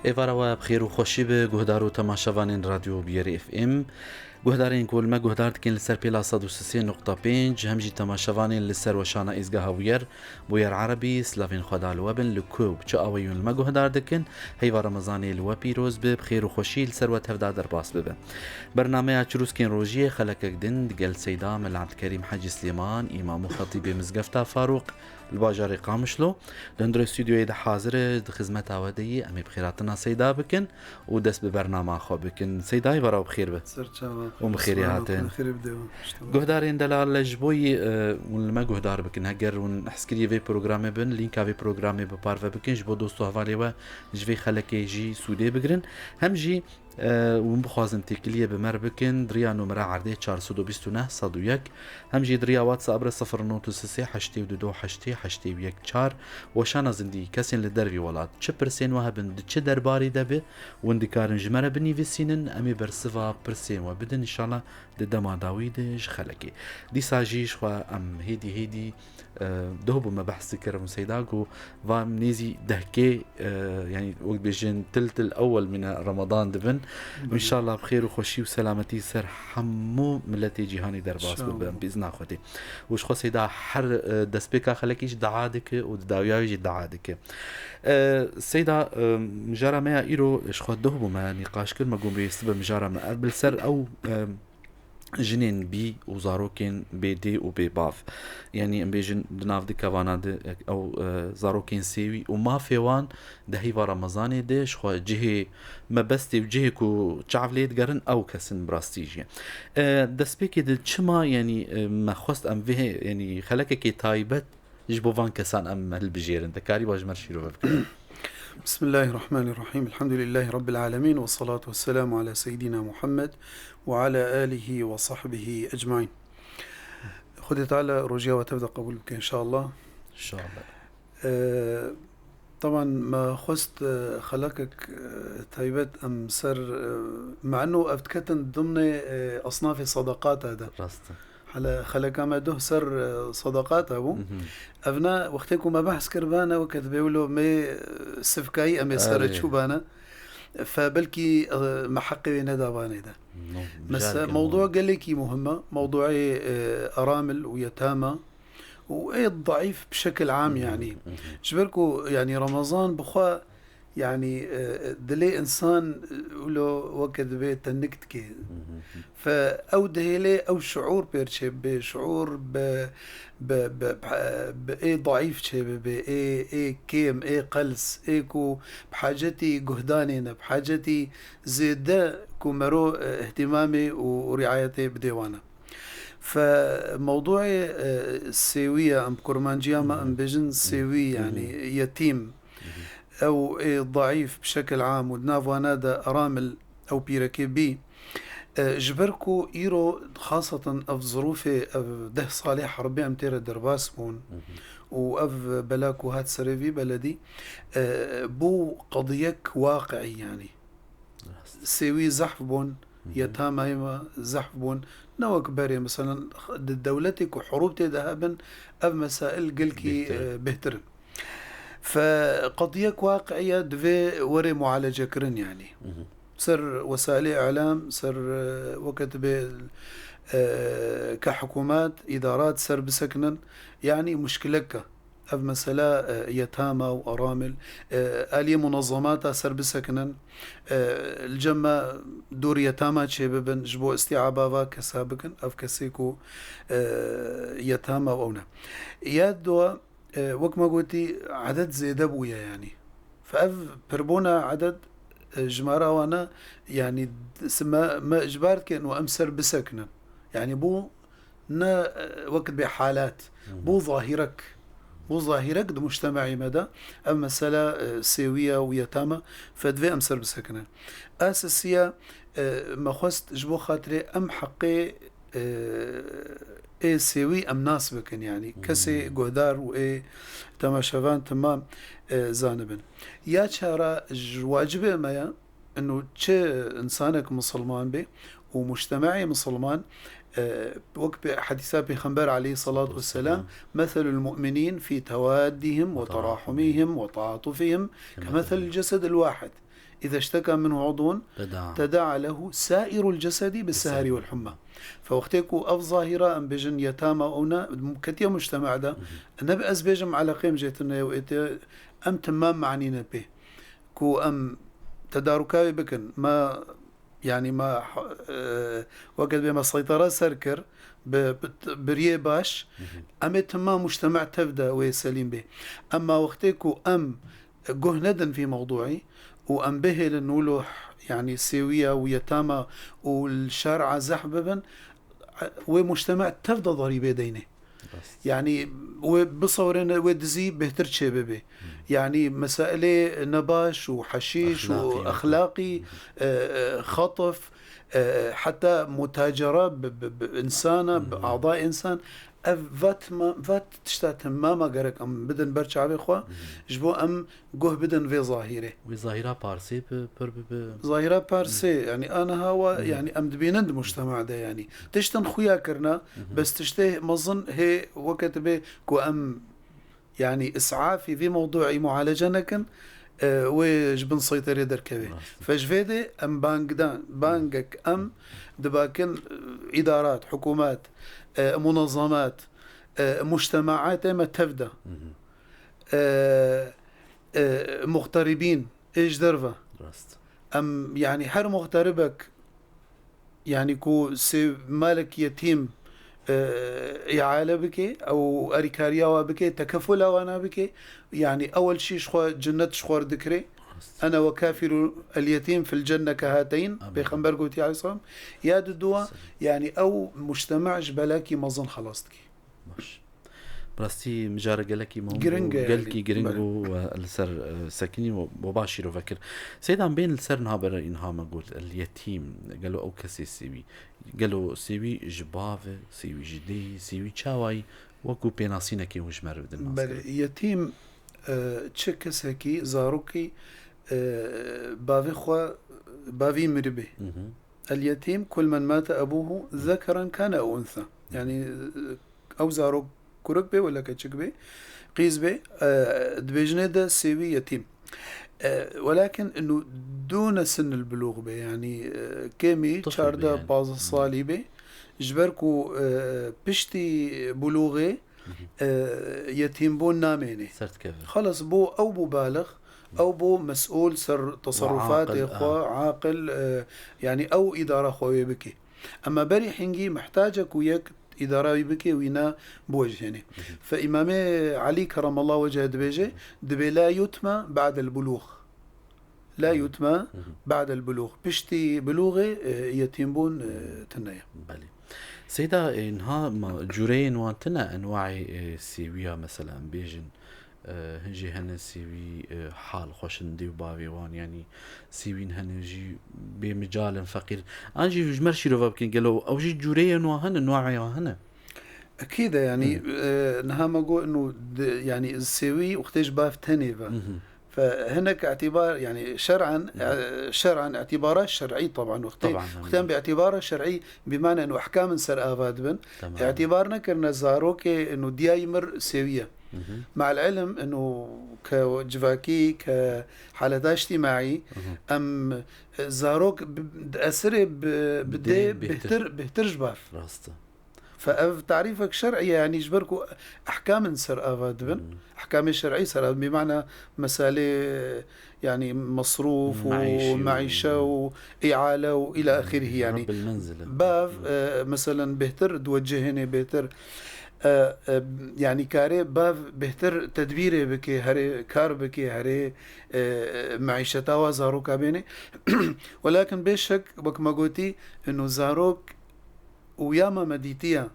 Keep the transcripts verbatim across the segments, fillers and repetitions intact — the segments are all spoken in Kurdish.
Êvara we bi xêr û xweşî be, guhdar û temaşevanên Radyo Biyerê F M. Guhdarên ku li me guhdar dikin li ser pêla sed û sê nokta pênc, hem jî temaşevanên li ser weşana Êzgeha Bûyer, Bûyer Erebî, silavên Xweda li we bin, li ku û bi çi awayî hûn li me guhdar dikin. Heyva Remezanê li we pîroz be, bi xêr û xweşî li ser we tevda derbas bibe. Bernameya Çirûskên Rojiyê xelekek din digel Seyda Mela Ebdkerîm Hecî Silêman, îmam û xetîbê Mizgefta Farûq, li bajarê Qamişlo, li hundirê stûdyoyê de hazir e, di xizmeta we de yî, em ê bi xêrhatina Seyda bikin û dest bi bernama xwe bikin. Seyda, êvara we bi xêr be. Ser çava. Û bi xêrî hatin. Xêrê bide we. Guhdarên delal, ji bo yî, e, hûn li me guhdar bikin, heger hûn hezkiriyê vê programê bin, lînka vê programê bi parve bikin, ji bo dost û hevalê we ji vê xelekê jî sûdê bigirin. Hem jî Hûn bixwazin têkiliyê bi me re bikin, di riya numera erdê çar sed û bîst û neh sed û yek, hem jî di riya WhatsApp re sifir nod sê heştê du du heştê heştê yek çar. Weşana zindî, kesên li dervî welat çi pirsên we hebin, di çi derbarî de be, hûn dikarin ji me re binivîsînin, em ê bersiva pirsên we bidin, înşallah di dema dawî de ji xelekê. Dîsa jî ji xwe em hêdî hêdî e, doh bû me behs dikirin Seyda ku va em nêzî dehkê, e, yanî wek dibêjin til til ewel mîne Ramadan dibin. Belê. Înşallah bi xêr û xweşî û selametî ser hemû miletê cîhanê derbas bibe, bi îzna Xwedê. Û ji xwe Seyda her, e, destpêka xelekî jî dua dike û di dawiya wî jî dua dike. E, Seyda, e, mijara me ya îro ji xwe doh bû me nîqaş kir, me got bê sibe mijara me. Ev bi li ser ew, e, jinên bî û zarokên bê dê û bê bav. Yanî em bêjin di nav di kevana de ew, e, zarokên sêwî û mafê wan di heyva Remezanê de ji xwe cihê mebestê û cihê ku çav lê digerin ew kesin bi rastî jî. E, destpêkê de çima, yanî, e, me xwest em vê, yanî xelekekê taybet ji bo van kesan em hilbijêrin. Te karî ba ji me re şîrove bikî. بسم الله الرحمن الرحيم. الحمد لله رب العالمين، والصلاة والسلام على سيدنا محمد وعلى آله وصحبه أجمعين. Xwedê Teala rojiya we tev de qebûl bike înşallah. İnşallah. Ee, Teban me xwest, e, xelekek, e, taybet em ser, e, me eno ev diketin dimnê, e, esnafê sadaqata de. Rast e. Hele xeleka me doh ser, e, sadaqata bû. Mhm. Evna wextê ku me behs kir bane, weke dibê wilo me, e, sivkayî em ê sere çû bane. Fe belkî, e, me heqê wê neda banê de. No, mesa mewdû gelekî muhim e. Mewdûê, e, aramil û yetama û ê daîf bi şekil am, yanî. Mhm. Ji ber ku, yanî, Remezan bi xwe, yanî, e, dilê însan, e, wilo weke dibê tenik dike. Mhm. Fe ew dihêlê ew şiûr pêr çêbibe, şiûr bi, bi, bi, bi ê daîf çêbibe, ê, ê kêm, ê qels, ê ku bi hacetî guhdanê ne, bi hacetî zêde ku mero, e, îhtîmamê û, û riayetê bidê wan e. Fe mewdûê, e, sêwî ye, em kurmanciya me, em bêjin sêwî, yanî yetîm. Ew ê daîf bi şekil am û di nav wana de aramil, ew pîrekê bî. E, ji ber ku îro xaseten ev zirûfê, ev deh salê herbê em tê re derbas bûn û ev bela ku hat serê vî beledî, e, bû qediyek waqiî, yanî. Sêwî zehf bûn, yetamayê me zehf bûn. Ne wek berê, meselen, di dewletê ku hurûb tê de hebin, ev mesail gelkî, e, bêhtir in. Fe qediyek waqiî ye, divê were mualece kirin, yanî. Ser wesailê îlam, ser, e, weke dibê, e, ke hikûmet, îdarat ser bisekinin, yanî muşkilek e. Ev mesela, e, yetama û aramil, e, aliyê munezemata ser bisekinin, e, li cem me dûr yetama çêbibin, ji bo îstîaba va kesa bikin, ev kesê ku, e, yetama û ew ne. Ya dua, e, wek me gotî, eded zêde bûye, yanî. Fe ev pirbûna eded, e, jimara wana, yanî, s-, me, me icbar dikin û em ser bisekinin. Yanî, bû ne, e, wek bê halat. Bû zahîrek. Bû zahîrek di mujtemaî me de. Ev mesela, e, sêwiya û yetama fe divê em ser bisekinin. A sisiya, e, me xwest ji bo xatirê em heqê, e, ê sêwî em nas bikin, yanî kesê guhdar û ê temaşevan timam, e, zanibin. Ya çara ji wacibê me ye, inu çi insanek misilman be û mujtemaê misilman, e, wek pe-, hedîsa Pêxember aleyhissalatu vesselam, "Meselul mu'minin fi tewaddihim ve terahumihim ve taatufihim ke meselil cesedil wahid." إذا اشتكى منه عضو تداعى له سائر الجسد بالسهر والحمى. Fe wextê ku ev zahîra em bêjin yetama ona ketiye mujtema de, ne bi ez bêjim eleqê em jê tune ye û êtê em timam manî ne pê. Ku em tedaruka wê bikin, me, yanî me, e, weke dibê me seytera ser kir, bi, bi, bi riyê baş, em ê timam mujtema tev de wê selîm bê. Emma wextê ku em guh nedin vî mewdûî û em bihêlin wilo, yanî sêwiya û yetama û li şer'a zehf bibin, wê mujtema tev de darîbê deynê. Rast. Yanî wê bisewrêne, wê dizî bêhtir çêbibê. Yanî meselê nebaş û heşîş û Exlaqî. Exlaqî, e, e, xatif, e, heta mutacera bi, bi, bi insana, bi ada insan, ev va tima-, va tişta timama gerek em bidin ber çavê xwe, ji bo em guh bidin vê zahîrê. Wê zahîra parsê bi, pir bibe. Zahîra parsê, yanî aniha wa, yanî em dibînin di mujtema de, yanî tiştin xuya kirina, bes tiştê mezin hê weke tibê ku em, yanî îsafî vî mewdûî mualece nekin, e, wê ji bin seyterê derkeve. Rast. Fe ji vê de em bangdan, bangek em dibakin, e, îdarat, hikûmet, e, munezemat, e, mujtemaatê me tev de. E, e, muxteribîn, ê ji derve. Rast. Em, yanî her muxteribek, yanî ku sê malek yetîm, e, îale bike, ew erîkariya wa bike, tekefula wana bike, yanî ewel şî ji xwe cinnet ji xwe re dikirê. Rast. Ene ve kafilu el yetîm fil cenne kehateyn, Amin. Pêxember gotiye aleyhisselam. Ya di dua, Selam. Yanî ew mujtema ji belakî mezin xelas dike. Baş. Bi rastî mijara gelekî muhim Giring bû, e, gelkî yanî, giring bele. Bû, e, li ser, e, sekinî û, û baş şîrove kir. Seydan bên li ser niha bere înha me got, el yetîm, gelo ew kesê sêwî, gelo sêwî ji bav e, sêwî ji dê, sêwî çawayî, wekû pênasînekê hûn ji me re bidin nas Belê, kirin. Yetîm, e, çi kesekî, zarokî, e, bavê xwe, bavî miribê. Hı hı. El yetîm kul men mate ebuhu zekeren kane ew unsa. Yanî, e, ew zarok kurik bê wele keçik bê, qîz bê, e, dibêjinê de sêwî yetîm. E, welakin inu dûne sinnil bulûx bê, yanî, e, kêmî Tifl bê çardeh yanî. Pazdeh salî bê, ji ber ku, e, piştî bulûxê, e, yetîmbûn namênê. Ser dikeve. Xelas, bo ew bû balix, ew bû mesûl ser teserrufatê Aqil, xwe, a. Aqil, e, yanî ew îdara xwe wê bike. Ema berî hingî mihtac e ku yek îdara wî bike, wîna biwecihêne. Fe Îmamê Elî keremallahu wecehê dibêje, dibê la yutme ba'del bulûx. La yutme ba'del bulûx. Piştî bulûxê, e, yetîmbûn, e, tune ye. Belê. Seyda, e, niha ma cûreyên wan tine enwaê, e, sêwiya, mesela, em bêjin, e, hin jî hene sêwî, e, hal xweş in dê û bavê wan, yanî sêwîn hene jî bê mical in, feqîr. An jî ji me re şîrove bikin, gelo ew jî cûreyên wan hene, enwaê wan hene? Ekîd e, yanî, Hı. e, niha me got, inu di-, yanî sêwî wextê ji bav tenê ve. Hı hı. Fe hinek îtîbar, yanî şer'an, Hı. e, şer'an îtîbara şer'î teban wextê. Teban, Wextê em bi îtîbara şer'î bimane inu ehkam in ser ava dibin. Tamam. Îtîbar nekirine zarokê inu diyayî mir sêwî ye. Hı hı. Me'el ilm inu ke civakî, ke haleta îctîmaî, Hı hı. em, e, zarok bi, di esirê bi, bi Bi dê dê bêhtir. bêhtir, bêhtir ji bav. Rast e. Fe ev tarîfek şer'î ye, yanî ji ber ku ehkam in ser ava dibin. Hmm. Ehkamê şer'î ser ava, bi mana meselê, yanî mesrûf û Maîşî û maîşe û îale û îla ahirî, yanî Rabbil menzile. Bav, e, meselen bêhtir diwecihênê bêhtir, e, e, yanî karê bav bêhtir tedbîrê bike, herê kar bike, herê, e, e, maîşeta wa zaroka bêne. Welakin bêşek, wek me gotî, ino zarok û ya me me dîtiye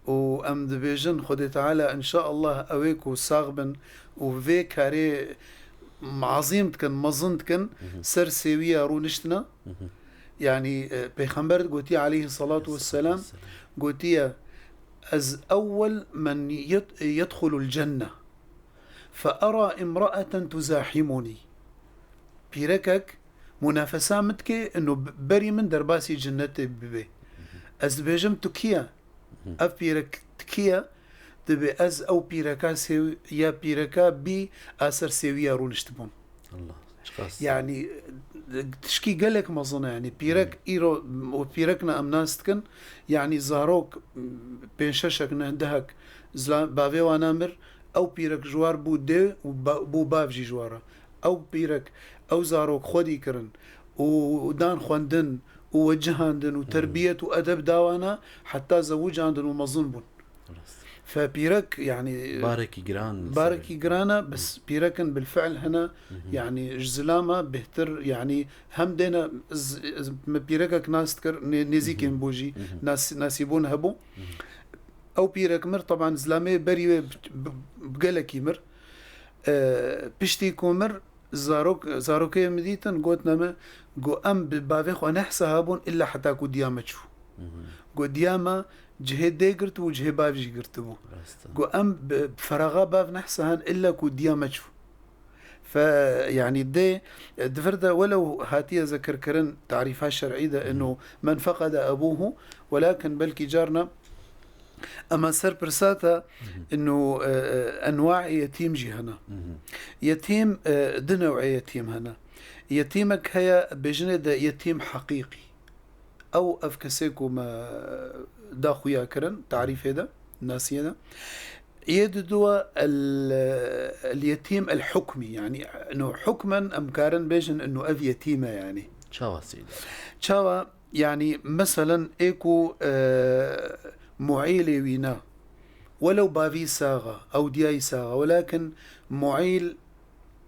û em dibêjin, Xwedê Teala, înşaallah, ew ê ku sax bin û vê karê azîm dikin, mezin dikin, Hı hı. ser sêwiya rûniştina. Hı hı. Yanî, e, Pêxember gotiye, aleyhissalatu Aleyhissalatu vesselam, vesselam. gotiye, Ez ewwel men yed-, yedxulul cenne. Fe era imraeten tuzahimunî. Pîrekek munafesa min dike, ino b-, berî min derbasî cinnetê bibe. Ez dibêjim, tu kî ye? Ev pîrek tu kî ye? Dibê ez ew pîreka sêw-, ya pîreka bî a ser sêwiya rûniştibûm. Allah, çiqas. Yanî, Tişkî gelek mezin e, yanî pîrek îro û pîrekna em nas dikin, yanî zarok, pênc şeşek, neh dehek zila-, bavê wana mir, ew pîrek ji war bû dê û ba-, bû bav jî ji war e. Ew pîrek, ew zarok xwedî kirin û dan xwendin û wecihandin û terbiyet û edeb da wana, heta zewicandin û mezin bûn. Rast. Fe pîrek, yanî, Barekî giran li ser barekî giran e, bes pîrekin bilfiil hene, yanî, ji zilama bêhtir, yanî, hem dêne z-, z-, me pîrekek nas dikir, nê-, nêzîkên bû jî nas-, nasîbûn hebû. Ew pîrek mir, teban zilamê berî wê bi, bi, bi gelekî mir. E, piştî ku mir, zarok, zarokê min dîtin, gotine me, got, "Em bi bavê xwe nehsa hebûn, illa heta ku diya me çû." Got, "Diya me cihê dê girtibû, cihê bav jî girtibû." Rast e. Got, "Em bi feraxa bav nehsa hen, illa ku diya me çû." Fe, yanî dê, di vir de welew hatiye zikirkirin tarîfa şer'î de, ino men feqede ebûhu, welakin belkî carna ema ser pirsa te, ino, e, e, enwaê yetîm jî hene. Yetîm, e, du new'ê yetîm hene. Yetîmek heye, bêjinê de yetîm heqîqî. Ew ev kesê ku me da xuya kirin, tarîfê de, nasiyê de. Yê diduwa el, el yetîm el hukmî, yanî, ino hukmen em karin bêjin ino ev yetîm e, yanî. Çawa seyda? Çawa, yanî, meselen, ê ku, e, muîlê wî ne, welew bavî sax e, ew diyayî sax e, welakin muîl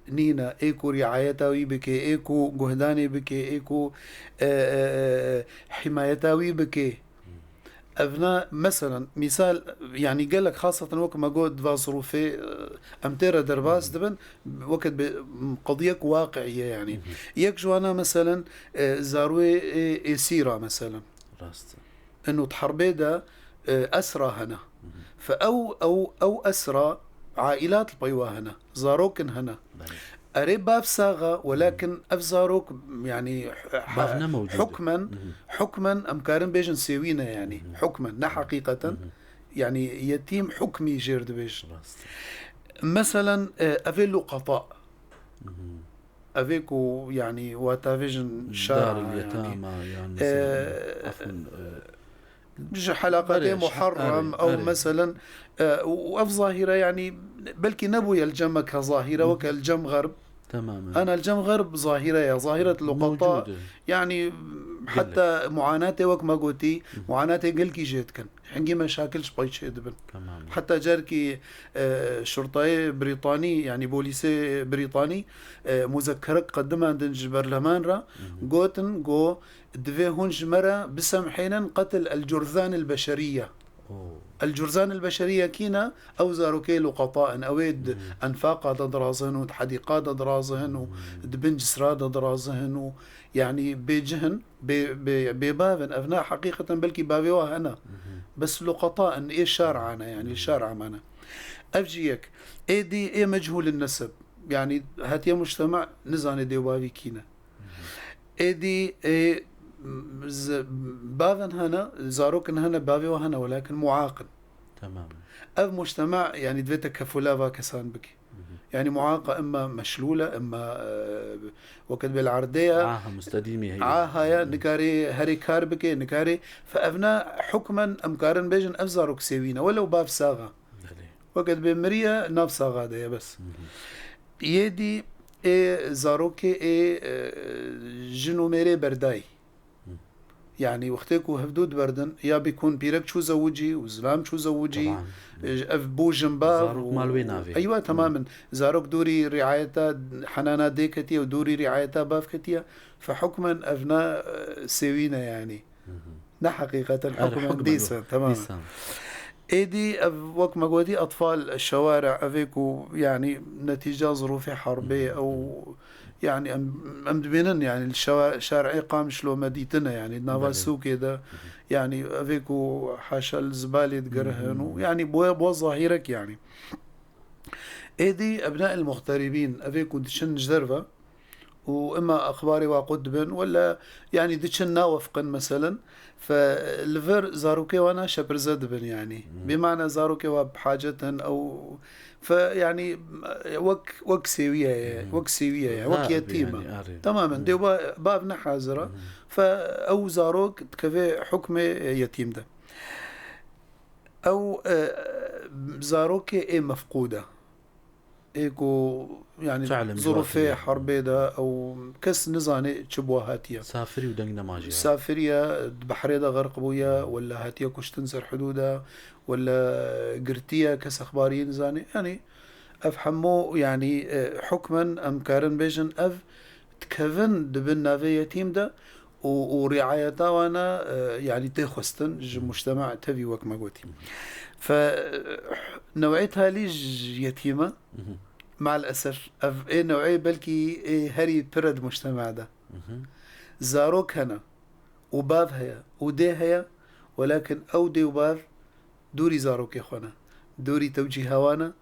nîne, ê ku rîayeta wî bike, ê ku guhdanê bike, ê ku, e, e, e, hîmayeta wî bike. Evna, meselen, mîsal, yanî gelek xaseten wek me got, di va zirûfê, e, em tê re derbas dibin, wekit bi qediyek waqi'î ye, yanî. Yek ji wana, meselen, e, zarwê ê, êsîra, meselen. Rast e. Eno di herbê de, e, esra hene. Fe ew, ew, ew esra aîlat li pey wa hene. Zarokin hene. Belê. Erê, bav sax e, welakin ev zarok, yanî, Bav ne mewcûd e. hukmen, hukmen em karin bêjin sêwî ne, yanî. Hukmen, ne heqîqeten. Yanî yetîm hukmî jêr dibêjin. Rast. Meselen, e, evê luqata. Evê ku, yanî, wata vêjin şara, Darul yanî. Yetama, yan, e, mesela, afwan, e, Ji helaqatê Erê, muharrem, erê, ew erê. meselen, e, û, û ev zahîre, yanî, belkî nebûye li cem me ke zahîre, weke li cem xerb. Temamen. Ana li cem xerb zahîre ye, zahîret luqata. Mewcûd e. Yanî, Gelek. heta muanatê wek me gotî, muanatê gelkî jê dikin. Hingî meşakil ji pey çê dibin. Temamen. Heta carekî, e, şurtayê Brîtanî, yanî bolîsê Brîtanî, e, muzekkerek qedimandin ji berleman re, gotin, go, Divê hûn ji me re bisemhênin qetil el curzan el beşeriye. Oh. El curzan el beşeriye kî ne? Ew zarokê luqata in. Ew ê di enfaqa de dirazin û di hedîqa de dirazin û di bin cisra de dirazin û, yanî, bêcih in, bê, bê, bêbav in. Ev ne heqîqeten belkî bavê wa hene. Bes luqata in, ê şara ne, yanî şara me ne. Ev jî yek. Ê dî ê mechûl in neseb. Yanî hatiye mujtema nizane dê û bavî kî ne. Êdî, ê, z-, bavên hene, zarokin hene, bavê wan hene, welakin muaq in. Tamam. Ev mujtema, yanî divê tekefula va kesan bike. Yanî muaqa imma meşlûl e, imma, e, wekî bêl erdê ye. Aha, mustedîmî heye. Aha ye, nikarê herê kar bike, nikarê. Fe evna hukmen em karin bêjin ev zarok sêwî ne, welew bav sax e. Belê. Weke dibê miriye, nav saxa de ye bes. Yê dî ê zarokê ê, e, jin û mêrê berdayî. Yanî wextê ku hevdû diberdin, ya bîkûn pîrek çû zewicî û zilam çû zewicî, Teban. e, ev bû jinbav Zarok û mal wê navê. Eywa, temamen. Zarok dûrî riayeta henana dê ketiye û dûrî riayeta bav ketiye. Fe hukmen ev na, e, sêwî ne yanî. Ne heqîqeten Her hukmen hukmen dîsa, o. Tamam. Dîsa. Êdî ev wek me gotî etfal şeware, evê ku yanî netîca zirûfê herbê ew yanî em, em dibînin yanî li şewa-, şer'ê Qamişlo me dîtine yanî nava Belê. sûkê de yanî evê ku haşa li zibalê digerihin û yanî boya bo zahîrek yanî. Êdî ebna el muxteribîn, evê ku diçin ji derve û ima exbarê wa qut dibin, wela, yanî, diçin nawefiqin, meselen, fe li vir zarokê wana şepirze dibin, yanî. Bê mana zarokê wa bi hacet in, ew, fe, yanî, wek, wek sêwiye ye, wek sêwiye ye, wek yetîm e. Tamamen, dê ba-, bav ne hazir e. Fe ew zarok dikeve hukmê yetîm de. Ew, e, zarokê ê mefqûd e. Ê ku, yanî, Çi elem zirûfê ciwatî ye? Herbê de ew kes nizane çi bi wa hatiye. Safirî û deng nema jî ye. Safirî ye, di behrê de xerq bûye, wela hatiye kuştin ser hidûd e, wela girtiye, kes exbarî nizane. Yanî, ev hemû, yanî, e, hukmen em karin bêjin, ev dikevin di bin navê yetîm de û, û riayeta wan e, e, yanî tê xwestin ji mujtema tevî wek me gotî. Fe, newê talî ji yetîm e, mal esef, ev ê newê belkî ê herî pir e di mujtema de. Zarok hene û bav heye û dê heye, welakin ew dê û bav dûrî zarokê xwe ne, dûrî tewcîha wan e,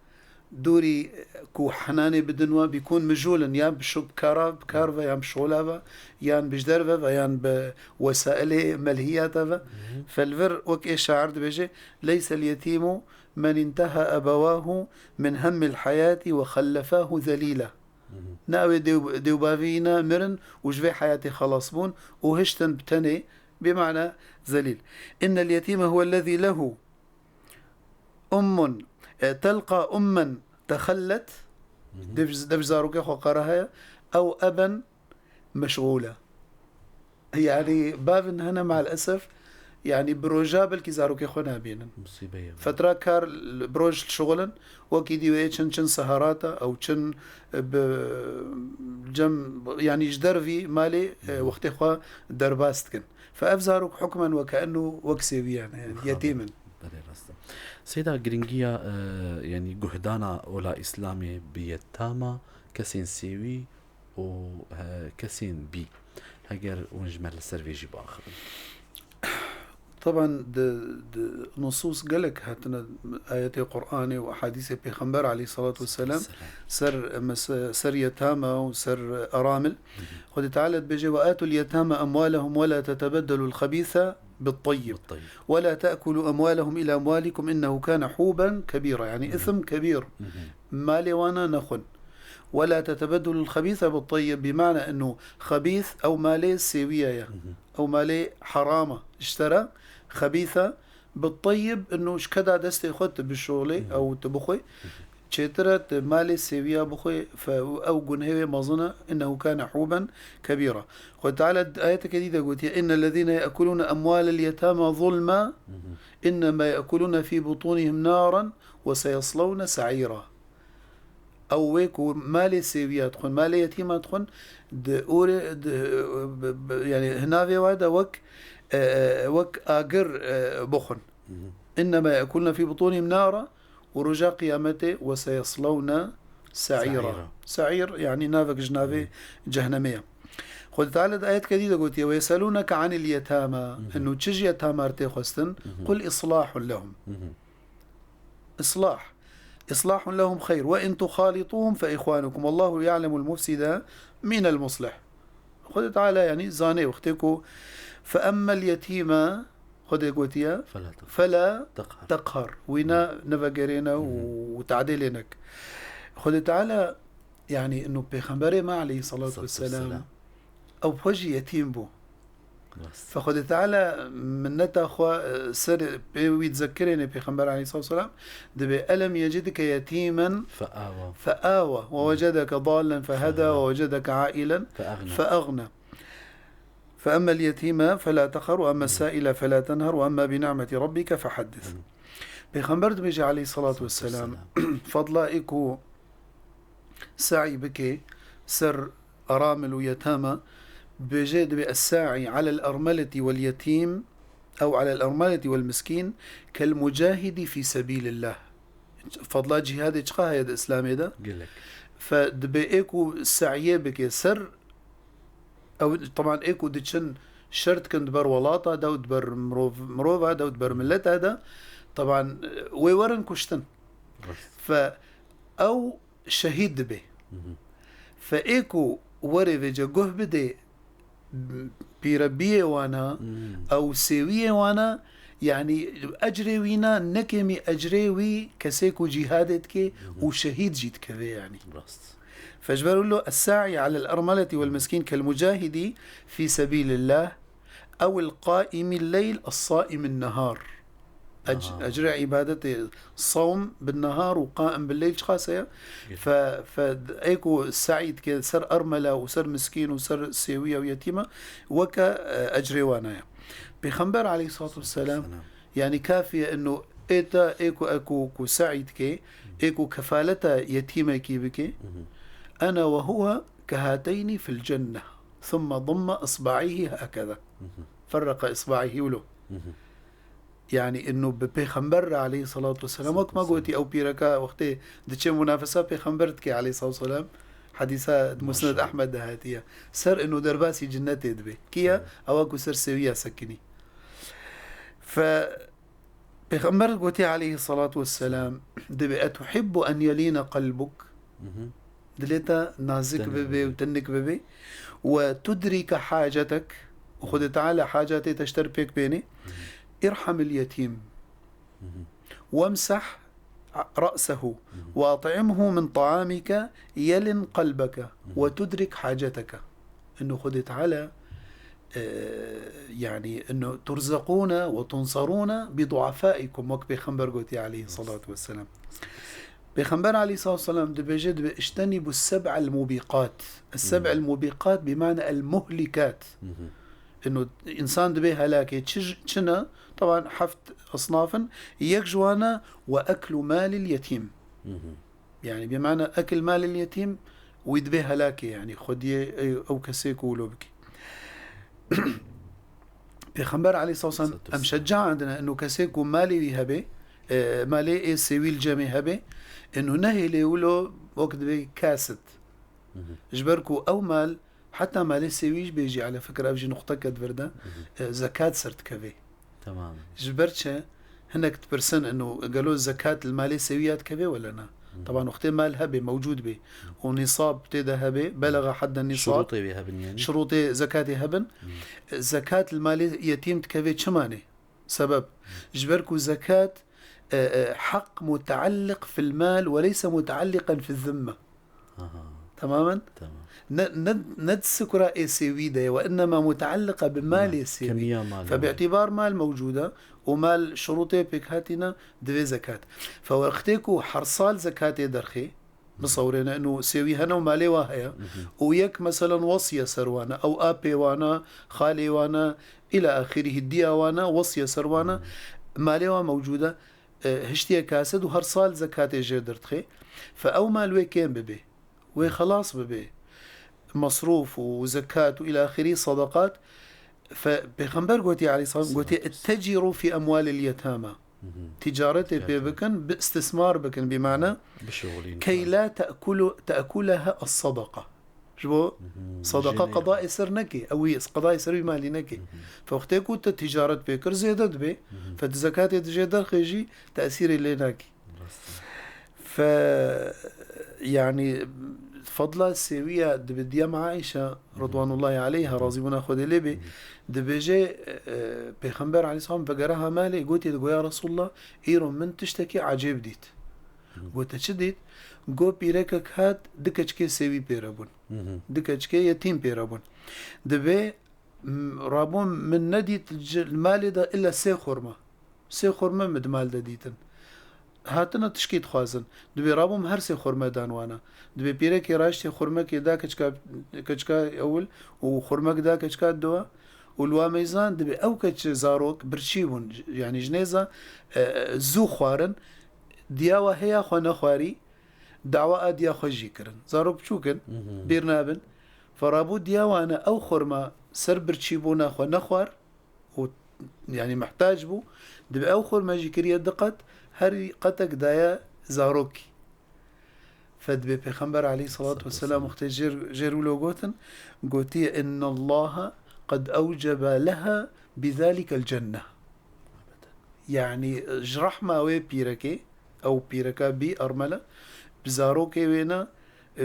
dûrî ku henanê bidin wan, bîkûn mijûl in, yan bi şo-, bi kara, bi kar ve, yan bi şola ve, yan bi ji derve ve, yan bi wesailê melhiyata ve. Fel vir wek ê şair dibêje, "Leyse l-yetîmu men inteha ebewahu min hemmil heyatî ve xellefâhu zelîla." Ne ew ê dêw-, dêwbavî ne mirin û ji vê heyatê xelas bûn û hiştin bi tenê, bê mana zelîl. "Innel yetîme huwellezî lehu ummun, e, telqa ummen texellet." Dev, dev zarokê xwe qere heye. Ew eben meşgûl e. Yanî bavin hene mal esef, yanî bi roja belkî zarokê xwe nabînin. Musîbe ye. Fetra kar li, bi roj li şixulin, wekî dî wê çin, çin seherata, ew çin, e, bi cem, yanî ji dervî malê, e, wextê xwe derbas dikin. Fe ev zarok hukmen weke enû wek sêwiyan, yanî yetîm in. Belê, rast e. Seyda, giringiya, e, yanî guhdana ola Îslamê bi yetama, kesên sêwî û, e, kesên bî, heger hûn ji me li ser vê jî biaxivin. Taban di, di nusûs gelek hatine, ayetê Qur'anê û ehadîsê Pêxember aleyhissalatu vesselam Selam. ser, mes-, ser yetama û ser eramil. Xwedê Teala dibêje, "Ve atul yetama emwalehum ve la tetebeddelu l-xebîse bit-teyyib. Bit-teyyib. Ve la te'kulu emwalehum ila emwalikum innehu kâne hûben kebîra." Yanî isim kebîr. Malê wana nexwin. "Ve la tetebeddelu l-xebîse bit-teyyib." Bi mana enû xebîs ew malê sêwiye ye. Ew malê heram e. Ji te re xebîs e. Bit-teyyib, enû ji keda destê xwe tu bişolê, ew tu bixwê. Çêtir e tu malê sêwiya bixwê, fe ew gunhê wê mezin e, innehu kâne hûben kebîra. Xwedê Teala di ayeteke dî de gotiye, "Innellezîne ye'kulûne emwâlel yetâmâ zulmâ, innema ye'kulûne fî butûnihim nâran ve seyeslewne se'îrâ." Ew wê ku malê sêwiya dixwin, malê yetîma dixwin, di orê, di, bi, bi, yanî hinavê wa de wek, e, e, wek agir, e, bixwin. "Innema ye'kulûne fî butûnihim nâra." Û roja qiyametê, "Ve seyeslewne se'îra." Se'îra. Se'îr, yanî navek ji navê cehnemê ye. Xwedê Teala di ayetke dî de gotiye, "Ve yeselûneke anil yetama." Enû çi ji yetama re tê xwestin? "Qul islahun lehum." Islah. "Islahun lehum xeyr. Ve in tuxalitûhum fe ihwanukum. Vallahu ya'lemul mufside minel muslih." Xwedê Teala, yanî, zanê wextê ku, "Fe emmel yetîme", Xwedê gotiye, "Fela teqhar." "Fela teqhar." Wî ne, nevegerêne û, û tadê lê nek. Xwedê Teala, yanî, inu Pêxemberê me aleyhissalatu vesselam, ew xwe jî yetîm bû. Rast. Fe Xwedê Teala minneta xwe, e, ser pê wî dizekirêne Pêxember aleyhissalatu vesselam, dibê, "Elem yecidke yetîmen fe'awa, fe'awa, ve wecedeke dallen feheda, ve wecedeke ailen fe'agna." Fe emmel yetîme felâ teqher ve emmes sâile felâ tenher ve emme bi ni'meti rabbike fehaddis. Pêxember dibêje aleyhissalatu vesselam, fadla ê ku se'î bike ser eramil û yetama, dibêje, dibê es-sa'i alel ermeleti vel yetîm ew alel ermeleti vel miskîn kel mucahidi fî sebîlillah. Fadla cîhadê çiqa heye di Îslamê de? Gelek. Fe dibê ê ku se'yê bike ser Ew, teban ê ku diçin şer dikin di ber welata de û di ber mirov, mirova de û di ber mileta de, teban, wê werin kuştin. Rast. Fe ew şehîd dibe. Hı hı. Fe ê ku Werê vêce guh bidê pîrebiyê wana, Hmm. ew sêwiyê wana, yanî ecrê wî na, ne kêmî ecrê wî kesê ku cîhadê dike û şehîd jî dikeve yanî. Rast. Fe ji ber wilo, "Es-sa'i alel ermeleti wel miskin kel mucahidi fî sebîlillah, ew il qaimi leyl es-saimi nehar." Ec-, Aha. ecrê îbadetê sawm bin nehar û qaim bil leyl çiqas e ya? Fe, fe ê ku se'y dike ser ermela û ser miskîn û ser sêwiya û yetîma weke, e, ecrê wana ya. Pêxember aleyhissalatu vesselam, Selam. yanî kafiye ino ê te ê ku, ê ku, ku se'y dike, ê ku kefaleta yetîmekî bike, Mhm. "Ene ve huve kehateyni fil cenneh." Thumme damme isba'ihi hakeza. Mhm. Ferreke isba'ihi wilo. Mhm. Yanî ino bi Pêxember re aleyhissalatu vesselam, wek me Selam. gotî, ew pîreka wextê diçe munafesa Pêxember dike aleyhissalatu vesselam, hedîsa di Musned Maşallah. Ehmed de hatiye. Ser ino derbasî cinnetê dibe. Kiye? Evet. Ewa ku ser sewiya sekinî. Fe Pêxember gotî aleyhissalatu vesselam, dibe, "Etuhibbu en yelîne qelbuk?" Mhm. Dilê te nazik Tenik bibe bibe. û tenik bibe. "Ve tudrike hacetek." Û Xwedê Teala hacatê te ji te re pêk bêne. Mhm. "İrhamil yetîm." Mhm. "Wemsah re'sehu. Mhm. Ve at'imhu min ta'amike yelin qelbeke. Mhm. Ve tudrik haceteke." Ino Xwedê Teala, e, yanî, ino, "Turzekûne ve tunsarûne bi du'afaikum", wek Pêxember gotî aleyhissalatu vesselam. Pêxember aleyhissalatu vesselam dibêje, dibe, "Iştenîbu seb'el mubiqat." Es-seb'el Mhm. mubiqat bi mane el muhlikat. Mhm. Ino, însan dibe helakê. Çi, çi ne? Taban heft esnaf in. Yek ji wan e, "Ve eklu malil yetîm." Mhm. Yanî, bi mane ekil malil yetîm, wî dibe helakê, yanî xwediyê ew, ew kesê ku wilo bike. Pêxember aleyhissalatu vesselam, Salatu em vesselam. şecaandine ino kesê ku malê wî hebe, e, malê ê sêwî li cemê hebe, ino nehêlê wilo wek dibe kasit. Mhm. Ji ber ku ew mal, heta malê sêwî jî bêjî, ala fikir ev jî nuqteke di vir de, Mhm. e, zekat ser dikeve. Tamam. Ji ber çi? Hinek dipirsin, ino gelo zekat li malê sêwî ya dikeve wele na? Mhm. Taban wextê mal hebe, mewcûd be û nisab tê de hebe, belaga hedde nisab, Şurûtê wê hebin yanî? şurûtê zekatê hebin. Mhm. E, zekat li malê yetîm dikeve çima ne? Sebeb, ji ber ku zekat, e, e, heq mutealliq fil mal ve leyse mutealliqen fil zimme. Aha. Temamen? Tamam. Ne, ne, ne di sikura ê sêwî de ye, ve innema mutealliqa bi malê Ha, sêwî. kemiya malê Fe bi var. îtibar mal mewcûd e û mal şurûtê pêkhatî ne, divê zekat. Fe wextê ku her sal zekatê derxê, Bisewrêne, ino sêwî hene û malê wa heye. Mhm. Û yek, meselen, wesiye ser wan e, ew apê wan e, xalê wan e, îla axirî, diya wan e, wesiye ser wan e. Mhm. Malê wa mewcûd e, e, hiştiye kasid û her sal zekatê jê derdixê. Fe ew mal wê kêm bibe. Wê xelas bibe. Mesrûf û zekat û îla axirî, sedeqat. Fe Pêxember gotî, aleyhisselam, gotî, "İttecirû fî emwalil yetama." Mhm. Ticaretê pê Ticaret. bikin, bi istismar bikin, bi mane, Bişuxulîn. "Key la te'kulu-, te'kuleha es-sadaka." Ji bo Mhm. sadaka Jê qedayê ser neke, ew wî qedayê ser wî malî neke. Mhm. Fe wextê ku te ticaret pê kir, zêde dibe. Mhm. Fe di zekatê dijê derxê jî tesîrê lê nake. Rast e. Fe, yanî, fadla sêwiya dibe diyem Aîşe, Mhm. ridwanullahi aleyha, razîbûna Xwedê lê bê, Mhm. dibêje, e, Pêxember aleyhisselam vegere ha malê, gotiye, digo, "Ya Resulullah, îro min tiştekî ecêb dît." Mhm. Gote, "Çi dît?" Go, "Pîrekek hat, du keçikê sêwî pê re bûn. Mhm. Du keçikê yetîm pê re bûn." Dibe, M-, rabûm min nedît ji, li malê de illa sê xurma. Sê xurma min di mal de dîtin. Hatine tişkî dixwazin. Dibê rabûm her sê xurma dan wana. Dibê pîrekê raştê xurmekê da keçika, keçika ewil û xurmek da keçika diwa û li wa meyzan dibê ew keç zarok birçî bûn. Yanî ji nêza, e, e, zû xwarin. Diya wa hêya xwe nexwarî. Dawa a diya xwe jî kirin. Zarok biçûk in, Mhm. bîr nabin. Ferabû diya wane ew xurma ser birçîbûna xwe nexwar û, yanî, mihtac bû. Dibe ew xurma jî kiriye du qet, her qetek daye zarokî. Fe dibe Pêxember aleyhisselatu vesselam wextê jêr, jêr wilo gotin, gotiye, "Innallaha qed ewcebe leha bizalikel cenne." Yanî, ji rehma wê pîrekê, ew pîreka bî ermele, bi zarokê wê ne,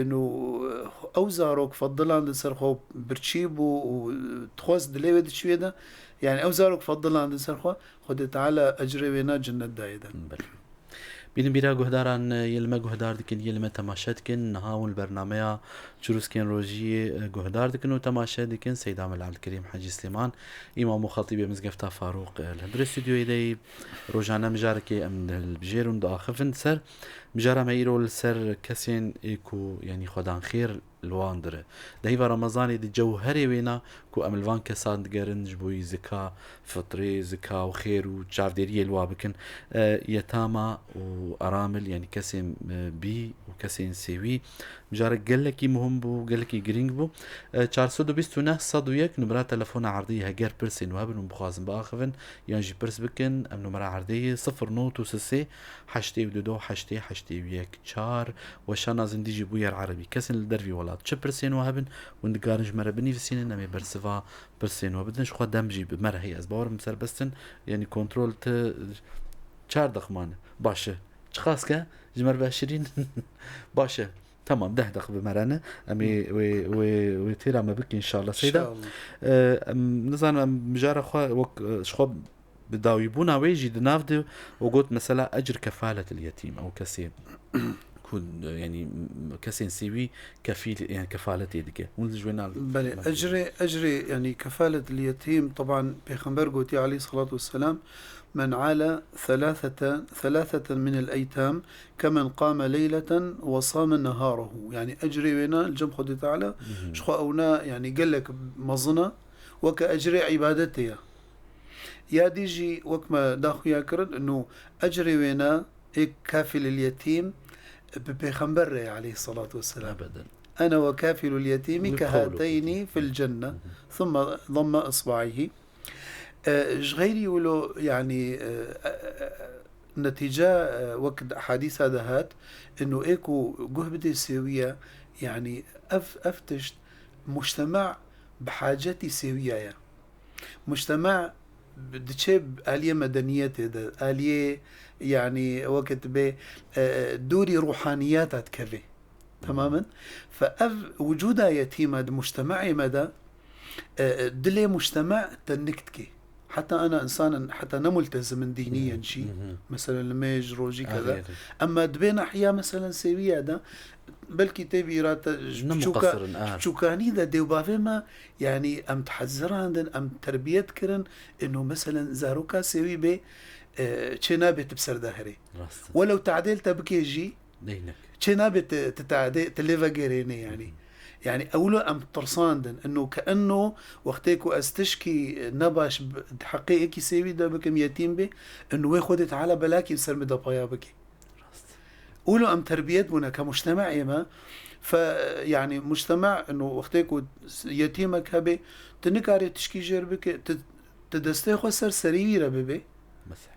û ew zarok fedilandin ser xwe, birçî bû û dixwest dilê wê diçî wê de, yani ew zarok fedilandin ser xwe, Xwedê Teala ecrê wêna cennet dayê de. Belê. Bînin bîra guhdaran, yê li me guhdar dikin, yê li me temaşe dikin. Niha hûn li bernameya Çirûskên Rojiyê, e, guhdar dikin û temaşe dikin. Seyda me li Elkerîm Hecî Silêman, îmam û xetîbê Mizgefta Farûq, e, li hundirê stûdyoyê de yî. Rojane mijarekê em dihilbijêrin, diaxivin ser. Mijara me îro li ser kesên ê ku, yanî xwedan xêr li wan dire. Di heyva Remezanê de cewherê wêna ku em li van kesan digerin, ji bo yî zika fitrê, zika û xêr û çavdêriyê li wa bikin. E, yetama û aramil, yanî kesên, e, bî û kesên sêwî, mijarek gelekî muhim bû, gelekî girîng bû. E, çar sed û bîst û neh sed û yek numera telefona erdê ye, heger pirsên we hebin û bixwazin biaxivin, yan jî pirs bikin, em numera erdê ye, sifir not û sê sê heştê û du du heştê heştê û yek çar. Weşana Zindî jî bûyer erebî. Kesên li dervî welat çi pirsên we hebin, hûn dikarin ji me re binivîsînin, em ê bersiva pirsên we bidin. Ji xwe dem jî bi me re heye. Ez bawer im serbest in, yanî kontrol ti çar deq mane. Baş e. Çiqas ke ji me re ve şirîn? Baş e. Tamam, deh deq bi me re ne. Em ê wê, wê, wê têra me bikin inşallah. Seyda, İnşallah. E, em, nizanim, em mijara xwe wek, e, ji xwe bi dawîbûna wê jî di nav de û got mesela ecr kefaletil yetîm, ew kesê ku, e, yanî, m-, kesên sêwî kefîl, yani kefaletê dike. Hûn ji wê nal- Belê, ecrê, ecrê, yani kefaletil yetîm, teban Pêxember gotiye aleyhissalatu vesselam, "Men ala thalatheten, thalatheten minel eytam, kemen qame leyleten ve same neharahu." Yani ecrê wêna li cem Xwedê Teala, Mhm. ji xwe ewna, yani gelek mezin e, weke ecrê îbadetê ye. Ya dî jî wek me daxuya kirin, ino ecrê wêna ê kafilil yetîm bi Pêxember re ye aleyhissalatu vesselam. Ebeden. "Ene ve kafilul yetîmi Li qewlu kehateynî fil cenne." Mhm. Thumme damme isba'ayhi. E, ji xeyrî wilo, yani, e, e, e, netîca, e, wek di hadîsa de hat, ino ê ku guh bidê sêwiye, yani ev, ev tişt mujtema bi hacetî sêwiye ye. Mujtema diçe aliyê medeniyetê de, aliyê, yani, weke dibê, e, dûrî ruhaniyata dikeve. Temamen. Fe ev wucuda yetîma di mujtemaê me de, e, e, dilê mujtema tenik dike. Heta ana insanin, heta ne multezimin dîniyen jî, mesela li mêj rojî kede. Ama dibê nahiya, mesela, sêwiya de, belkî tê bîra te, ji Ne biçûka-, muqesir in, a. ji biçûkanî de dê û bavê me, yani, em dihezirandin, em terbiyet kirin, ino, mesela, zaroka sêwî bê, e, çê nabe tu bi ser de herê. Rast e. Welew tadêl te bikê jî, Neynek. çê nabe tu, tu tadê, tu lê vegerênê, yani. Hı hı. Yani, ewlo em tirsandin, ino, ke ino, wextê ku ez tişkî nebaş bi, di heqê êkî sêwî de bikim, yetîm bê, ino, wê Xwedê Teala belakî bi ser min de paya bike. Rast. Wilo em terbiyet bûne ke mujtemaê me, fe, yani mujtema, ino wextê ku yetîmek hebe, tu nikarê tişkî jêr bike, tu, tu destê xwe ser serî wî re bibe. Mesela.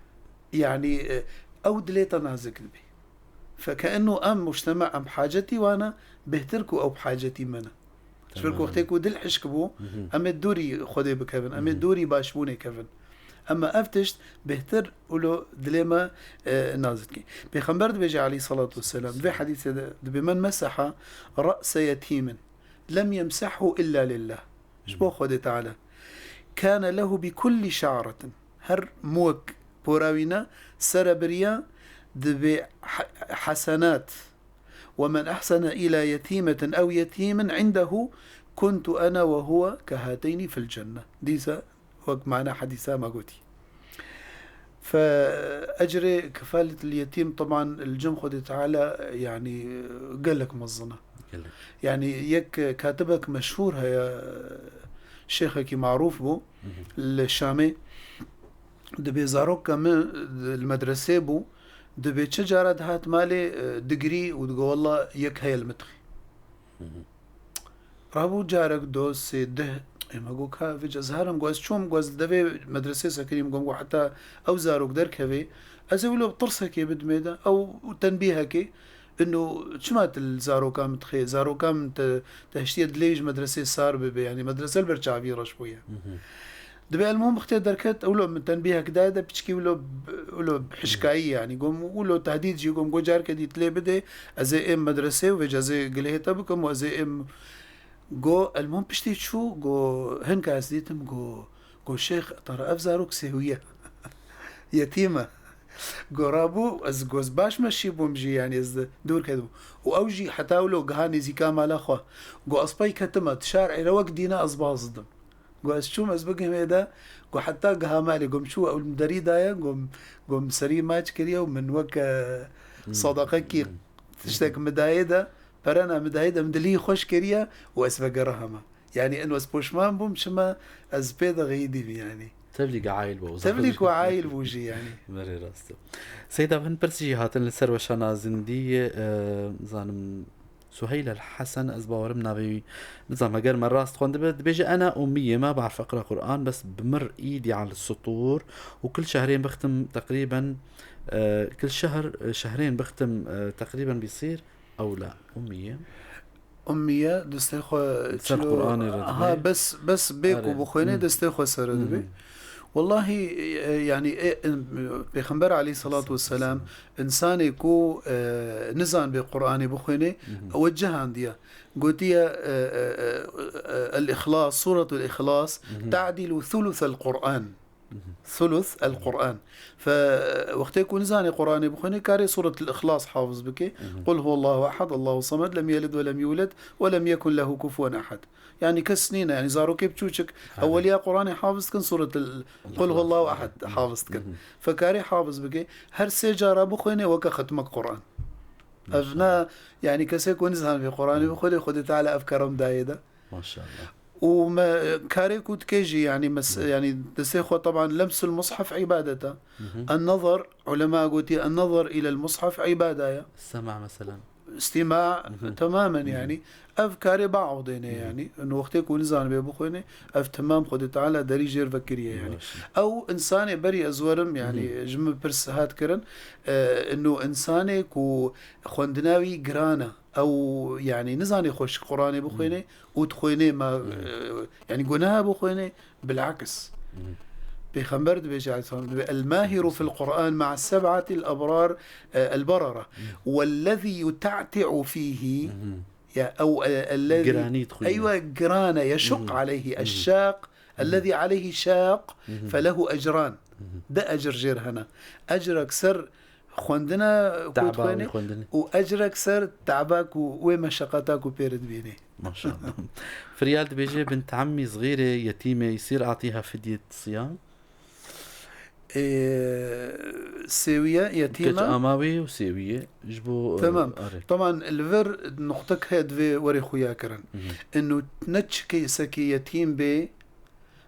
Yani, e, ew dilê te nazik dibe. Fe ke ino em mujtema, em hacetî wane, bêhtir ku ew bi hacetî me ne. Ji ber ku Tamam. wextê ku dil hişk bû, Mhm. em ê dûrî Xwedê bikevin, em ê Mhm. dûrî başbûnê kevin. Ema ev tişt bêhtir wilo dilê me, e, nazik e. Pêxember dibêje aleyhissalatu vesselam, vê hadîsê de dibê, "Men meseha re'se yetîmin, lem yemsehhu illa lillah." Ji bo Mhm. Xwedê Teala. "Kâne lehu bi kulli şa'retin." Her muwek pora wî ne, sere biriya, dibê he-, hesenat. "Ve men ehsene ila yetîmetin ew yetîmin indehu, kuntu ene ve huve kehateynî fil cenne." Dîsa wek mana hedîsa me gotî. Fe ecrê kefaletil yetîm teban li cem Xwedê Teala, yani, gelek mezin e. Gelek. Yani, yek katibek meşhûr heye, şêxekî marûf bû Hı hı. li Şamê. Dibê zaroka min li medresê bû, dibê çi cara dihat malê, e, digirî û digo, "Walla yek heye li min dixê." Hı hı. Rabû carek, do, sê, deh, ê me got, "Ka vêca ez herim," got, "ez çûm," got, "ez li devê medresê sekinîm," got, "heta ew zarok derkevê, ez ê wilo bi tirsekê bidimê de, ew tenbîhekê, ino çima tu li zaroka min dixê, zaroka min te, te hiştiye dilê ji medresê sar bibe, yani medrese li ber çavî reş bûye." Hı hı. Dibê elmûm bixtê derket, wilo min tenbîhek daye de piçkî wilo, wilo hişkayî, yanî gom wilo tehdîd jî gom go carke dî tilê bidê, ez ê êm medresê û vêca ez ê gilhê te bikim û ez ê êm. Go elmûm piştî çû, go hinka ez dîtim, go, go şêx, tara ev zarok sêwiye. Yetîm e. Go rabû, ez go ez baş meşî bûm jî, yanî ez de dûr ketibûm. Û ew jî heta wilo giha nêzîka mala xwe. Go ez pey ketime, di şarê re wek dîne ez baz didim. Go ez çûm, ez bigihim ê de, go heta giha malê, go min çû ew li derî daye, go, go min serî maç kiriye û min weke sadaqekî tiştek min dayê de, perena min dayê de, min dilî xweş kiriye û ez vegerihame. Yanî eno ez poşman bûm, çima ez pê de xeyîdîm yanî. Tevlî ku aîl bû, Tevlî ku aîl bû jî yanî. Berê rast e. Seyda, hin pirs jî hatin li ser weşana zindî, e, zanim Suheyl El Hesen, ez bawerim navê wî, nizam eger me rast xwendibe, dibêje, "Ena ummiyê, ma بعرف أقرأ قرآن، بس بمر إيدي على السطور، وكل شهرين بختم تقريبًا، آه، كل شهر، آه، شهرين بختم، آه، تقريبًا بيصير، أو لا، أمية؟" Ummiye, destê xwe Ser çilo-, Qur'anê re ha, dibê. Bes, bes bê ku Erê. Bixwêne, Hı. Destê xwe sere Hı hı. Dibê. Wallahî, e, yanî, e, e, Pêxember aleyhissalatu vesselam, insanê ku, e, nizanibê Qur'anê bixwêne, Hı hı. Ew cihandiye. Gotiye, e, e, e, e, El-Îxlas, Sûretul Îxlas, Hı hı. Te'dîlu thuluthel Qur'an. Hı hı. Thuluth el Qur'an. Fe, wextê ku nizanê Qur'anê bixwêne, karê Sûretul Îxlas hafiz bike. Hı hı. Qul huwallahu ehad, Allahu samed, lem yelid ve lem yuled ve lem yekun lehu kufuwen ehad. Yanî kes nîne, yanî zarokê biçûçik, Hadi. Eweliya Qur'anê hafiz dikin, Sûretul Qul huwallahu ehad hafiz dikin. Hı hı. Fe karê hafiz bike, her sê cara bixwêne weke xetmek Qur'an. Ev Maşallah. Ne, yanî kesê ku nizanibê Qur'anê Hı. Bixwêne, Xwedê Teala ev kerem dayê de. Maşallah. Û me, karê ku dike jî, yanî mes-, Hı. Yanî destê xwe, teban, lemsul mushaf îbadet e. Hı hı. En-nazar, ulema gotiye, en-nazar ilel mushaf îbada ye. Sema mesela. Îstîma Hı hı. Temamen Hı hı. Yanî. Ev karê baudê ne Hı hı. Yanî. Eno wextê ku nizanibê bixwêne, ev temam Xwedê Teala derî jêr vekiriye yanî. Baş. Ew insanê berî ez werim, yanî Hı hı. Ji min pirs hat kirin, e, eno insanê ku xwendina wî giran e. Ew, yanî, nizanê xweş Qur'anê bixwêne Hı. Û dixwêne ma, Hı. E, yanî, guneha bixwêne, bil'aks. Hı. Pêxember dibêje, aleyhisselam, dibê, "El-mahiru fil Qur'an ma'a seb'atil abrar, e, el-barara. Hı. Wellezî yuta'ti'u fîhî", Hı. Ya, ew, e, ellezî, Giranî dixwîne. Eywe, giran e, yeşuk Hı. Aleyhî, Hı. Eşşaq, Hı. Ellezî aleyhî şaq, Hı. Felehu ecran. Hı. De ecir jêr hene. Ecrek ser xwendina ku Taba wî dixwêne xwendinê. Û ecrek ser taba ku wê meşeqeta ku pê re dibînê. Maşallah. Firyal dibêje, "Bint emmî zixîrê yetîmê, yisîr atîha fidyet siyam?" Ê, sêwiye, yetîm e. Keç ama wê û sêwiye. Ji bo, e, Tamam. Are. Taban, li vir nuqtek heye divê werê xuya kirin. Hı hı. Ino ne çi kesekî yetîm bê,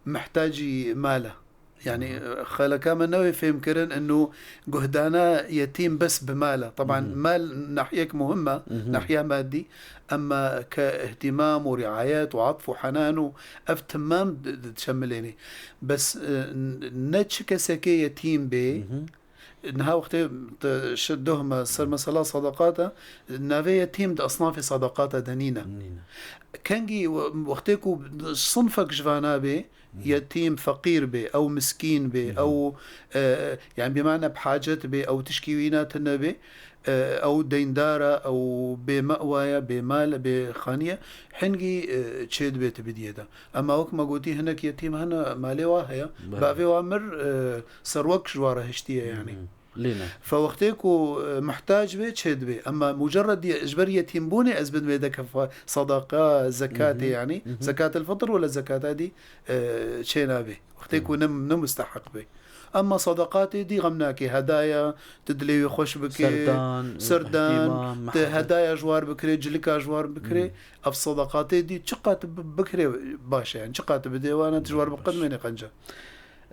mihtacî mal e. Yanî, Hı hı. Xeleka me newê fêhm kirin, ino guhdana yetîm bes bi mal e. Taban, Hı hı. Mal nahiyek muhim e, Hı hı. Nahiya madî, emma ke ihtimam û riayet û atf û henan û ev timam di-, di-, dişemilênê. Bes, e, n-, ne çi kesekê yetîm bê, Hı hı. Niha wextê te şi doh me ser mesela sadaqata, navê yetîm di esnafê sadaqata de nîne. Nîne. Kengî we-, wextê ku sinfek ji vana bê, Hı. Yetîm, feqîr bê, ew miskîn bê, Hı hı. Ew, e, yani bimane bi hacet bê, ew tişkî wî ne tune bê, e, ew deyndar e, ew bê mewa ye, bê mal, bê xaniye, hingî, e, çê dibê tu bidiyê de. Ema wek me gotî, hinek yetîm hene, malê wa heye. Belê. Bavê wa mir, e, serwek ji wa re hiştiye, yani. Hı. Lê ne. Fe wextê ku, e, muhtac bê, çê dibê. Ema mucerred ye-, ji ber yetîmbûnê ez bidimê de kefa-, sadaqa, zekatê, Hı hı. Yani. Hı hı. Zekatil fitr wala zekata dî, e, çê nabê. Wextê ku Hı. ne, ne musteheq bê. Ema sadaqatê dî xem nake, hedaya, tu dilê wî xweş bike, Serdan, serdan, ihtimam, tu mehebet. Hedaya ji war bikirê, cilika ji war bikirê. Hı. Ev sadaqatê dî çiqat bi-, bikirê baş e, yani çiqat bidê wana, tu ji war Baş. Biqedmênê qenca.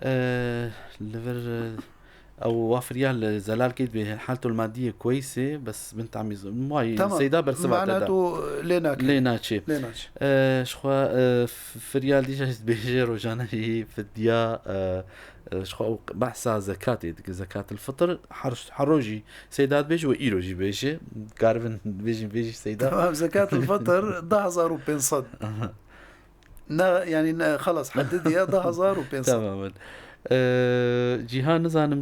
E, li vir, e, ew wa firya li zelal kê dibê haltul madiyê kweyse, bes bin tamîz. May Tamam. Seyda bersiva te Mana da. Tu lê nakê. Lê naçê. Lê naçê. E, ji xwe, e, f-, firya dî jî dibêje rojane jî fidya, e, e, ji xwe ew behsa zekatê dike, zekatil fitr, her, her rojî Seyda dibêje û îro jî bêje. Karibin bêjin, bêjî Seyda. Tamam, zekatil fitr, deh hezar û pênc sed. Aha. Ne, yani ne, xelas, hedidiye du hezar û pênc sed. Tamamen. Ee, Cîhan, nizanim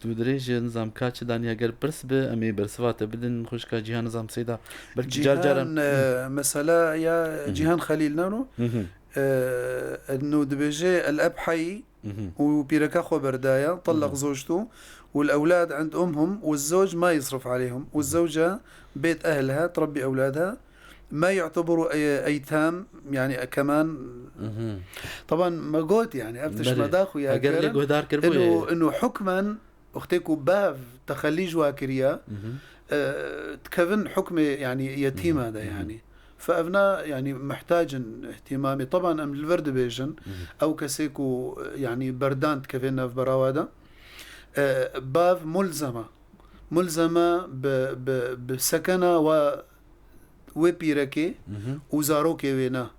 tu dirêj e, nizam ka çi danî, heger pirs bi, em ê bersiva te bidin, xwişka Cîhan, nizam Seyda. Belkî car caran. Cîhan, e, mesela ya Cîhan Xelîl nano, Hı hı. e, eno dibêje El Ebhayî Hı hı. û pîreka xwe berdaya, طلق زوجته، والأولاد عند أمهم، والزوج ما يصرف عليهم، والزوجة بيت أهلها تربي أولادها، ما يعتبروا أي-، أيتام، يعني كمان. Hı hı. طبعا ما قلت يعني، أفتش Belê. ما داخو يا Heger lê كرم. guhdar kiribû إنه، ê. إنه حكما، وقتكو باف تخلي جواكريا، Hı hı. آه، تكفن حكمي يعني يتيمة ده Hı hı. يعني. فأبناء يعني محتاجن اهتمامي. طبعا أم الفرد بيجن، Hı hı. أو كسيكو يعني بردان تكفينا في براوة ده. آه، باف ملزمة. ملزمة ب-، ب-، بسكنة و-، وبيركي Hı hı. وزاروكي وينا.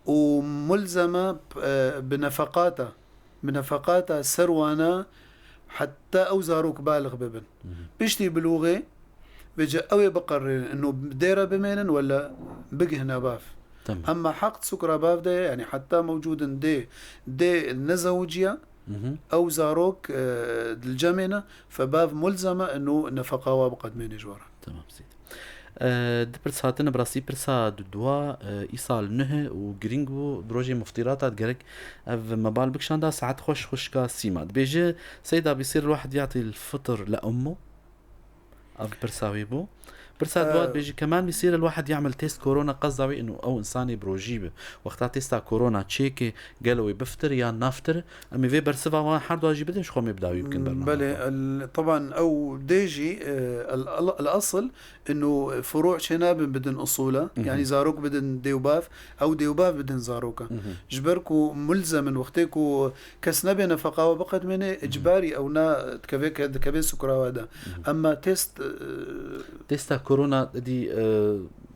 وملزمة ب-، آه، بنفقاتها. بنفقاتها سروانا حتى أو زاروك بالغ ببن. Hı hı. Piştî bilûxê, vêce ew ê biqerrênin, ino bi dê re bimênin wela bigihne bav. Tamam. Emma heq sukra bav de ye, yani heta mewcûd in dê, dê nezewiciya, Hı hı. ew zarok, e, di cemê ne, fe bav mulzem e, ino nefeqa wa biqedmênê ji we re. Tamam Seyda. E, di pirs hatine, bi rastî pirsa du dua, e, îsal nuh e û girîng bû, di rojê muftirata digerek ev mebal bikişanda. Saet xweş xwişka Sîma. Dibêje, Seyda, بيصير الواحد يعطي الفطر لأمه؟ Ev pirsa wî bû. Pirsa dua Ee, dibêje, كمان بيصير الواحد يعمل تيست كورونا قضاوي, ino ew insanê bi rojî bi, wexta têsta korona çêke, gelo wê biftir yan naftir? Em ê vê bersiva wan her dua jî bidin, ji xwe em ê bi dawî bikin bernama Belê, xwe. el-, طبعا ew dê jî, e, el-, el-, el-asıl ino furû çê nabin bidin usûla, Mhm. yani zarok bidin dêwbav, ew dêwbav bidin zaroka. Mhm. Ji ber ku mulzem in, wextê ku kes nebê nefeqa we biqedmêne, Mhm. icbarî ew na dikeve ke-, dikeve sukra we de. Mhm. Emma test, e, Testa korona dî, e,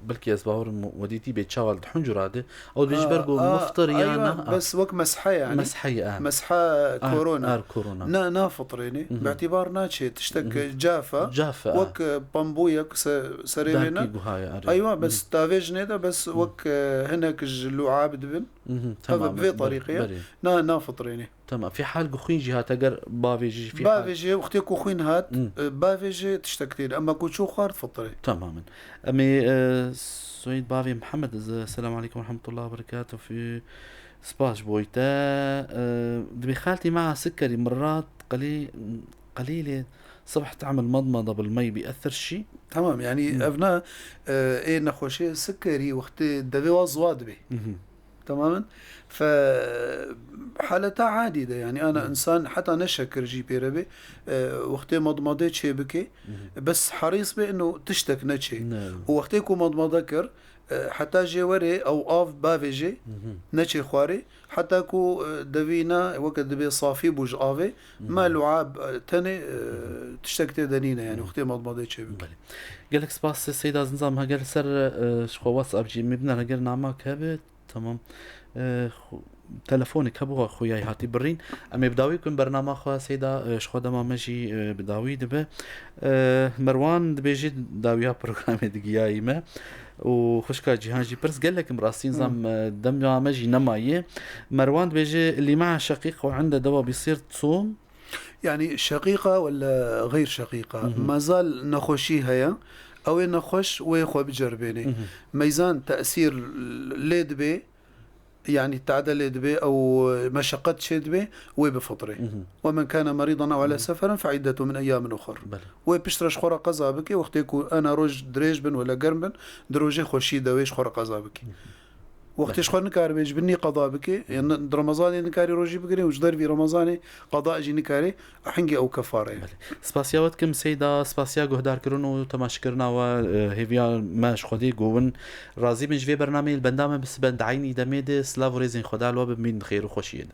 belkî ez bawerim we dîtî bê çawa li huncu rade. Ew dibê ji a, ber ku a, muftir ya aywa, na, a. Bes wek meshe yani. Meshe ye, a. Mesha Ar, korona. Ar korona. Na, na fitrêne. Mhm. Bi îtibar naçê. Tiştek Mhm. cafa. Cafe, a. Wek, e, pambûyek se-, serê wê ne. Darkî guha ye, arê. Aywa, Mhm. bes tavêj nêde, bes Mhm. wek, e, hinek ji luab dibin. Mhm, Ev tamam, bi vê ber-, tarîxê ye. berê. Na, na fitrêne. Tamam. Fî hal ku xwîn jî hate, ger bavê jî fî hal. Bavê jê, wextê ku xwîn hat, Hmm. e, bavê jê tiştek tê. Emma ku çû xwar fitrê. Tamamen. Em ê, e, Soyîd bavê Mihemed, ez, Selamu aleykum ve rahmetullahi ve berekatuhu. Fî-, spas ji bo te. E, dibê xaltî مع سكري مرات قلي-, قليلة الصبح تعمل مضمضة بالمي بيأثر شي؟ Tamam, yani Hmm. ev na, e, ê nexweşê sikerî wextê devê wa ziwa dibê. Mhm. Tamamen. Fe haleta adî de, yani ana Mhm. insan heta ne şekir jî pê re bê, e, wextê madmadê çê bike, Mhm. bes herîs bê ino tiştek neçê. Ne. Û wextê ku madmade kir, e, heta jê werê ew av bavêjê, Mhm. neçê xwarê, heta ku, e, devî ne weke dibê safî bû ji avê, Mhm. me luab, e, tenê, e, Mhm. tiştek tê de nîne, yani Mhm. wextê madmadê çê bike. Belê. Gelek spas Seyda, ez nizam heger li ser, e, ji xwe WhatsApp jî em ê bidin, heger nama ke be, tamam. E, xwe-, telefonê ke bû xwe yayê hatî birîn. Em ê bi dawî bikin bernama xwe Seyda, e, ji xwe dema me jî, e, bi dawî dibe. E, Merwan dibêjî dawiya programê digiyayî me. û xwişka Cîhan jî pirs gelek, em rastî nizam, e, dema me jî nemaye. Merwan dibêje, اللي معه شقيقة وعنده دواء بيصير تصوم؟ Yani şeqîqa wala xeyr şeqîqa? Mhm. Mazal nexweşî heye. Ew ê nexweş wê xwe biceribênê. Mhm. Meyzan tesîr lê dibê, yani tade lê dibê, ew meşeqet çê dibê, wê bifitrê. Mhm. ومن كان مريضا أو على Mhm. سفر فعدة من أيام أخر. Belê. Wê piştre ji xwe re qeza bike, wextê ku ana roj dirêj bin wala germ bin, di rojê xweşî de wê ji xwe re qeza bike. Wextê ji xwe nikaribê ji binî qeda bike, yani di Remezanê nikarî rojî bigirê û ji dervî Remezanê qeda jî nikarê, hingê ew kefare ye. Belê. Spasiya we dikim Seyda, spasiya guhdarkirin û temaşkirina we, e, hêviya me ji Xwedê ku hûn razî bin ji vê bernameyê, li benda me bisiben di eynî demê de, silav û rêzên Xweda li we bibîn bi xêr û xweşiyê de.